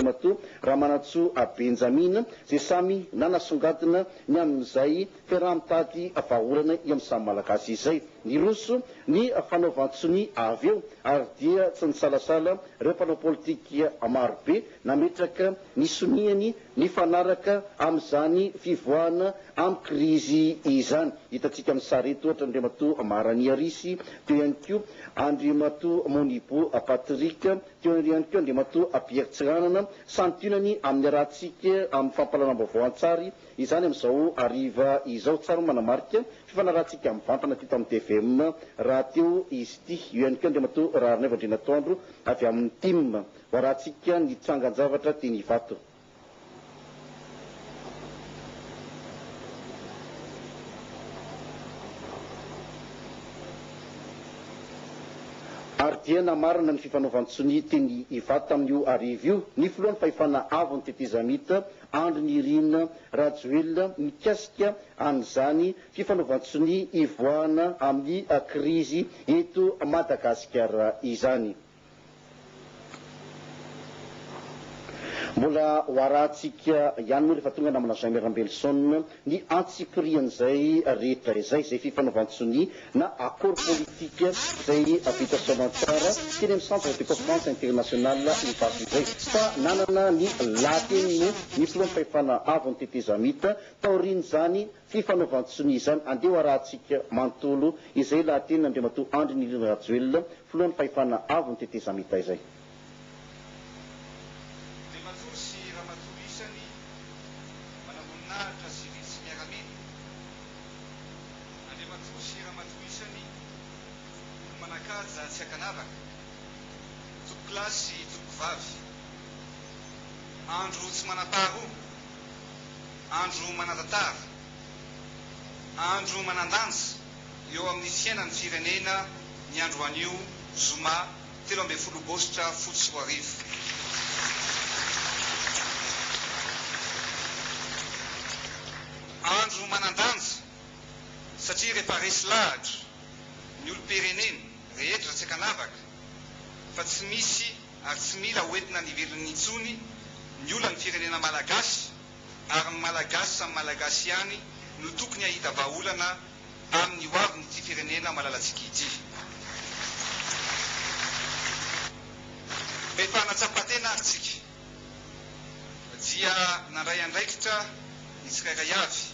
Andriamatoa Ramanantsoa Benjamina izay samy nanasongadina ny amin'izay fiaraha-mitady vahaolana eo amin'ny samy Malagasy izay. Niroso ny fanaovan-tsonia avy eo ary dia tsy nisalasala ireo mpanao politika marobe nametraka ny soniany mifanaraka amin'izany fivoahana amin'ny krizy izany. Hitantsika amin'ny sary eto ohatra Andriamatoa Maharani Arisy, teo ihany koa Andriamatoa Monibo Patrick, teo ihany koa Andriamatoa Pierre Tsiranana, santionany amin'ny arahantsika amin'ny fampahalalam-baovao an-tsary izany amin'izao hariva izao. Tsara ny manamarika fifanarahantsika mivantana teto amin'ny tvm rahateo izy ity. Eo ihany koa Andriamatoa Raharinaivo Andrianatoandro avy amin'ny tim. Ho arahantsika ny trangan-javatra teny Ivato. Ary dia namarana ny fifanaovan-tsonia teny Ivato tamin'io hariva io ny filohan'ny Fahefana Avon'ny Tetezamita, Andry Nirina Rajoelina mikasika an'izany fifanaovan-tsonia hivoahana amin'ny krizy eto Madagasikara izany. Mbola ho arahantsika ihany moa rehefa tonga namana Jaime Rambelison ny antsipirian'izay rehetra izay, izay fifanaovan-tsonia na accord politique izay vita soamantsara teny amin'ny Centre de Conférence International Ivato izay. Fa nanana ny lahateniny moa ny filohan'ny fahefana avon'ny tetezamita taorian'izany fifanaovan-tsonia izany. Andeha ho arahantsika manontolo izay lahatenin'Andriamatoa Andry Nirina Rajoelina, Filohan'ny Fahefana Avo ny Tetezamita izay. Andriamatoa sy Ramatoa isany, manamboninahitra sivily sy miaramila, Andriamatoa sy Ramatoa isany, olo-manan-kaja tsy ankanavaka, tompokolahy sy tompokovavy. Andro tsy manam-paharoa, andro manan-tantara, andro manan-danja eo amin'ny fiainan'ny firenena ny andro anio zoma 13 aogositra 2010. Andro manan-danja satria rehefa resy lahatra ny olom-pirenena rehetra tsy ankanavaka fa tsy misy ary tsy mila hoentina any ivelany intsony ny olan'ny firenena malagasy ary ny Malagasy samy Malagasy ihany no tokony hahita vahaolana amin'ny ho avin'ity firenena malalantsika ity. Rehefa nahatsapa tena ary tsika dia nandray andraikitra ny tsirairay avy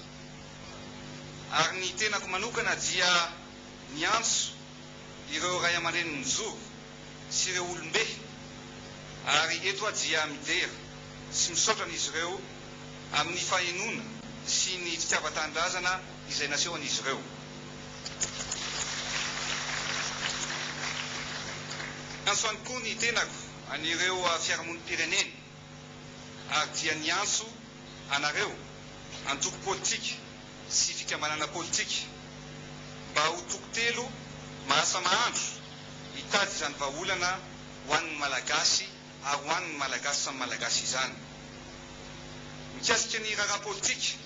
ary ny tenako manokana dia niantso ireo ray aman-dreny nijoro sy ireo olom-be ary eto aho dia midera sy misaotra an'izy ireo amin'ny fahenoana sy ny fitiavan-tanindrazana izay nasehon'izy ireo. Niantso ihany koa ny tenako an'ireo fiarahamonim-pirenena ary dia niantso anareo antoko politika sy fikambanana politika mba ho toko telo mahasa-mahandro hitady izany vahaolana ho an'ny Malagasy ary ho an'ny Malagasy samy Malagasy izany. Mikasika ny raharaha politika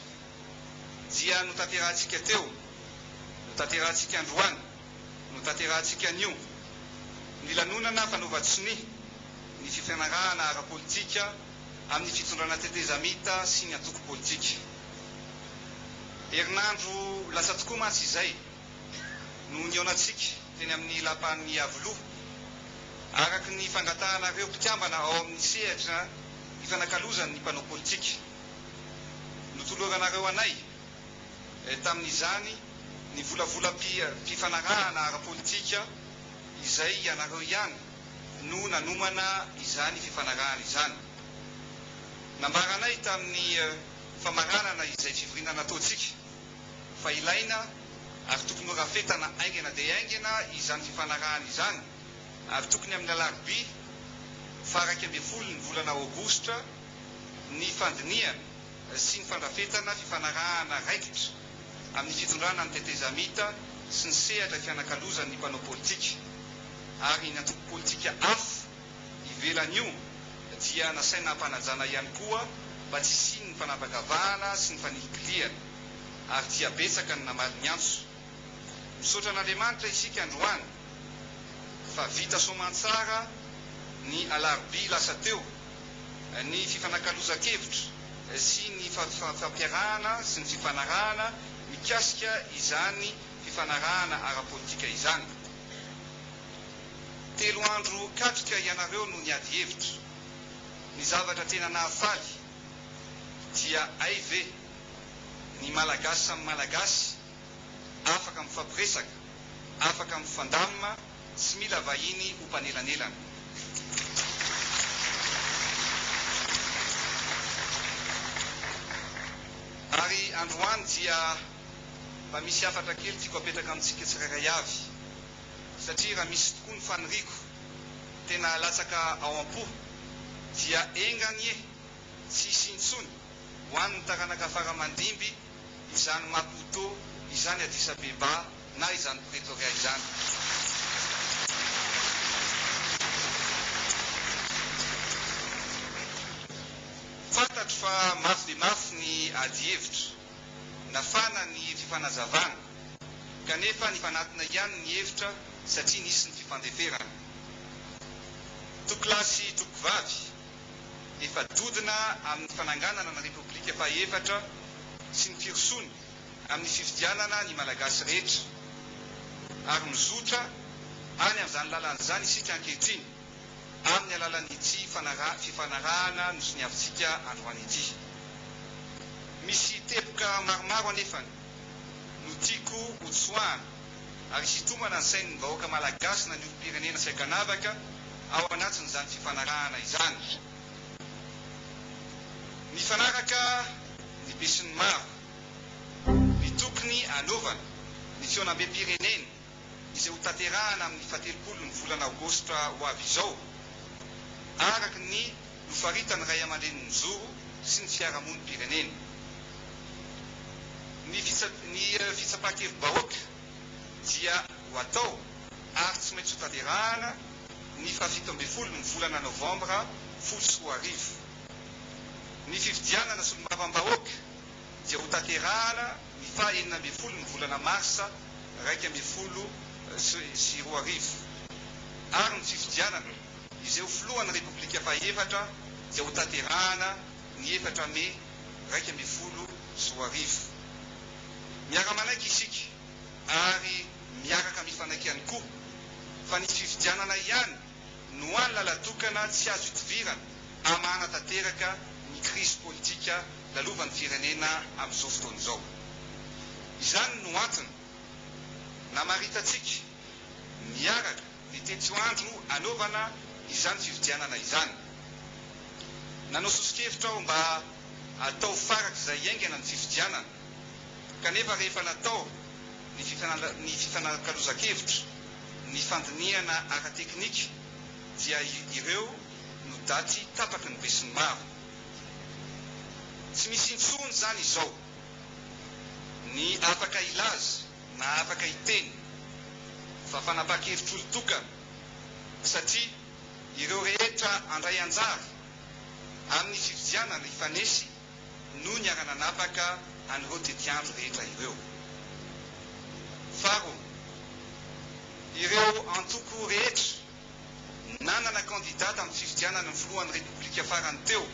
dia notanterahantsika teo, notanterahantsika androany, notanterahantsika anio ny lanonana fanaovan-tsonia ny fifanarahana ara-politika amin'ny fitondrana tetezamita sy ny antoko politika. Herinandro lasa tokoa mantsy izay no nihaonantsika teny amin'ny lapan'i Iavoloha, araka ny fangatahanareo mpikambana ao amin'ny sehatra ifanakalozan'ny mpanao politika. Notoloranareo anay tamin'izany ny volavolam-pifanarahana ara-politika izay ianareo ihany no nanomana izany fifanarahana izany. Nambaranay tamin'ny famaranana izay fivoriana nataontsika fa ilaina ary tokony horafetana haingana dia haingana izany fifanarahana izany ary tokony amin'ny alarobia faha 11 ny volana aogositra ny fandinihana sy ny fandrafetana fifanarahana raikitra amin'ny fitondrana ny tetezamita sy ny sehatra fianakalozan'ny mpanao politika ary ny antoko politika hafa ivelan'io dia nasaina hampanajana ihany koa mba tsy hisian'ny fanavakavahana sy ny fanilikilihana ary dia betsaka ny namaly ny antso. Misaotra an'Andriamanitra isika androany fa vita soamantsara ny alarobia lasa teo. ny fifanakalozan-kevitra sy ny fampiarahana sy ny fifanarahana mikasika izany fifanarahana ara-politika izany. Telo andro katroka ianareo no niady hevitra. Ny zavatra tena nahafaly dia hay ve ny Malagasy samy Malagasy afaka mifampiresaka, afaka mifandamina, tsy mila vahiny ho mpanelanelana. Ary androany dia mba misy hafatra kely tiako apetraka amintsika tsirairay avy, satria raha misy tokoa ny faniriako tena latsaka ao am-po dia enga anie tsy hisy intsony ho an'ny taranaka fara aman-dimby izany Maputo, izany Addis Abeba na izany Pretoria izany. Fantatro fa mafy dia mafy ny adihevitra, nafana ny fifanazavana, kanefa nifanatona ihany ny hevitra satria nisy ny fifandeferana. Tompokolahy sy tompokovavy, efa dodona amin'ny fananganana ny Repoblika fahaefatra sy ny firosoany amin'ny fifidianana ny Malagasy rehetra ary mizotra any amin'izany lalana izany isika ankehitriny amin'ny alalan'ity fifanarahana nosoniavintsika androany ity. Misy teboka maromaro anefany no tiako hotsoahana ary hisintomana ny sain'ny vahoaka Malagasy na ny olom-pirenena tsy ankanavaka ao anatin'izany fifanarahana izany. Mifanaraka ny besinimaro ny tokony hanaovana ny fihaonambem-pirenena izay hotanterahana amin'ny fahatelopolo ny volana aogositra ho avy izao, araka ny nofaritan'ny Raiamandreny Mijoro sy ny fiarahamonim-pirenena. Ny ny fitsapan-kevi-bahoaka dia ho atao ary tsy maintsy hotanterahana ny fahafito ambin'ny folo ny volana novambra 2010. Ny fifidianana solombavambahoaka dia hotanterahana ny faha 16 ny volana marsa 2011 ary ny fifidianana izay ho filohan'ny Repoblika fahefatra dia hotanterahana ny 4 mey 2011. Miara-manaiky isika ary miaraka mifanaiky ihany koa fa ny fifidianana ihany no hany lalan-tokana tsy azo idivirana hamahana tanteraka ny krizy politika lalovan'ny firenena amin'izao fotoana izao. Izany no antony namaritantsika miaraka ny tetiandro hanaovana izany fifidianana izany. Nanao soso-kevitra aho mba hatao farak'izay haingana ny fifidianana, kanefa rehefa natao ny ny fifanakalozan-kevitra, ny fandinihana ara-teknika dia ireo no daty tapaky ny besinimaro. Tsy misy intsony izany izao ny afaka hilaza na afaka hiteny fa fanapahan-kevitr'olon-tokana satria ireo rehetra handray anjara amin'ny fifidianana hifanesy no niara-nanapaka an'ireo tetiandro rehetra ireo. Faharoa, ireo antoko rehetra nanana kandida tamin'ny fifidianana ny filohan'ny Repoblika farany teo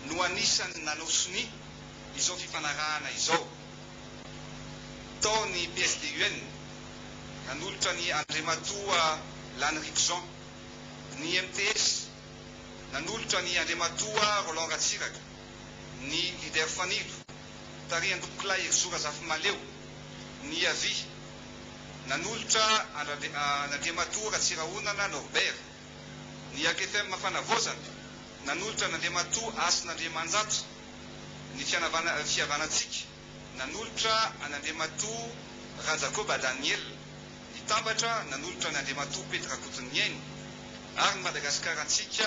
no anisan'ny nanao sonia izao fifanarahana izao. Tao ny PSDUN, nanolotra ny Andriamatoa Laniriako Jean, ny MTS, nanolotra ny Andriamatoa Roland Ratsiraka, ny Leader Fanilo, tarihan-dOmpokolahy Herizo Razafimahaleo, ny Avi, nanolotra an'Andriamatoa Ratsirahonana Norbert, ny Akfm Fanavaozana, nanolotra an'Andriamatoa Hasina Andriamanjato, ny Fihavanantsika, nanolotra an'Andriamatoa Rajakoba Daniel, ny Tambatra, nanolotra an'Andriamatoa Pety Rakotoniaina, ary ny Madagasikarantsika.